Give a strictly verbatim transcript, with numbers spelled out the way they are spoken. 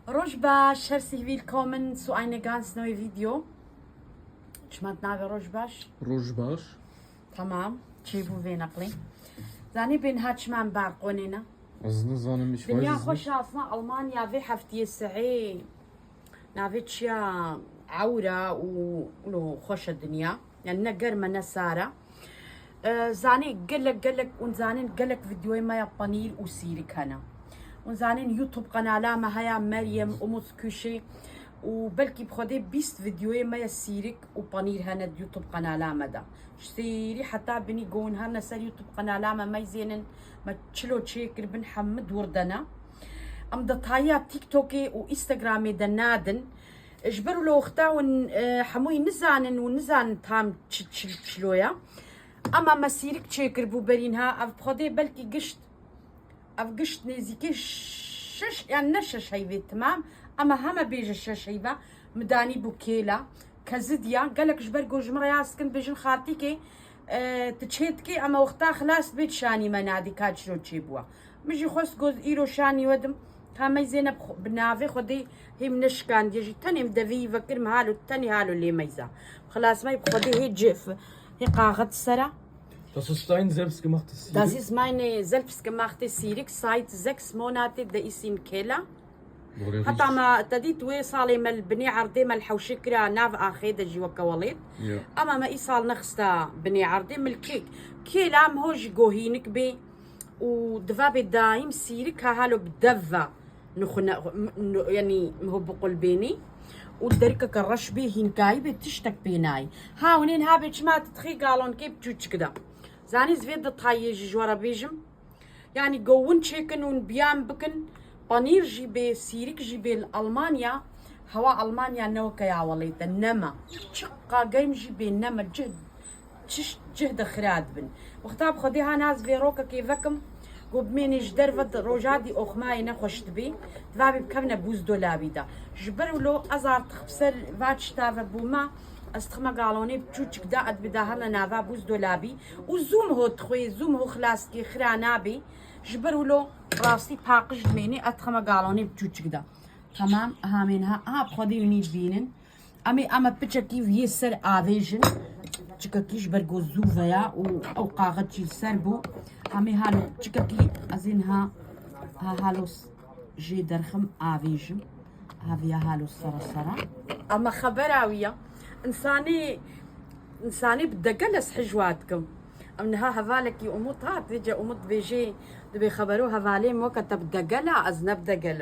Roj baş, herzlich willkommen zu einer ganz neuen Video. Çima navê roj baş? Roj baş. Tamam, çêbû vê neqlê. Zanî bên ha çima em balkonê ne? Ez nizanim, ich weiß es nicht. Dinya xweş asma Almanya vê heftiyê sehê. Navê çiya ewra û lo xweş e dinya. Yani ne germ e ne sar e. Ee, zanî gelek gelek, hûn zanîn gelek videoyê me ya panîr û sîrik hene. Hûn zanîn YouTube qenala me heye Meryem Umut Kuşê û belkî bi xwedê bîst videoyê me ya sîrik û panîr hene di YouTube qenala me de. Ji sêrî heta binî go hûn herne ser YouTube qenala me meyzênin, me çilo çêkiribin hemû dûr de ne. Em detayiya TikTokê û Instagramê de nadin. Ji ber wilo wexta hûn, e, hemûyî nizanin û nizanin tam çi, çi, çilo ye. Ama me sîrik çêkiribû berî niha, ev bi xwedê belkî gişt, ev gişt nêzîkê şeş, yani ne şeş heyvê timam, ama heme bêje şeş heyve, min danîbû kêla, kezidiya, gelek ji ber ku ji min re yaz dikin, bêjin xaltîkê, e, tu çê dikê, ama wexta xilas bê şanî me nadî ka çilo çêbûwa. Min jî xwest ku îro şanî we dim, ka meyzê ne bi xwe-, bi navê Xwedê hê min neşikandiye jî, tenê min devî vekirim halo, tenê halo lê meyza. Xilas me bi Xwedê hê cif, hê qaxet sera. Das ist dein selbstgemachtes Sirik? Das ist meine selbstgemachte Sirik seit sechs Monate, de isin kêla. Heta me te dît wê salê me li binê erdê me li hewşê kira nav axê de jî weke welêt. Ya. Ama me îsal nexista binê erdê milkêk. Kêla em ho ji gohînik bê û diva bê daîm sîrik ha halo bi dev ve nixune, nu-, yanî ho biqulbênî û derikeke reş bê hînkayî bê tiştek pê nayî. Ha hûnên ha bê çima tu dixî galonkê bi çûçik de. Zanî ez vê detayê jî ji we re bêjim. Yani go hûn çêkin, hûn biyan bikin, panîr jî bê, sîrik jî bê li Almanya, hewa Almanya ne weke ya welêt e, nem e. Çiqa germ jî bê, nem e, cih, çiş cih de xira dibin. Wexta bi Xwedê ha naz vê rokekê vekim, go bimênê ji derve di roja dî oxmayê nexweş dibê, divabê bikevne buzdolabî de. Ji ber wilo ez artık bi ser va tişta ve bûme, ez dixime galonê biçûçik de, ez dibê dahilne nava buzdolabî. Û zû min ho dixwê, zû min ho xilas dikê, xira nabê. Ji ber wilo rastî paqij dimênê, ez dixime galonê biçûçik de. Tamam, hamên ha, ha bi Xwedê hûnî dibînin. Em ê, em ê piçekî viyê ser avêjin. Çikekî ji ber ku zû veya û ew qaxet jî li ser bû. Em ê halo çikekî ez ê niha ha halo s-, jê derxim avêjim. Haviya halo sera sera. Ama xebera wî ya. Însanî, însanî bi degel ez hijwa dikim. Em niha hevalekî Umut hat, vêce Umut dibêjê, dibê xebero hevalê min weke te bi degel a, ez ne bi degel im.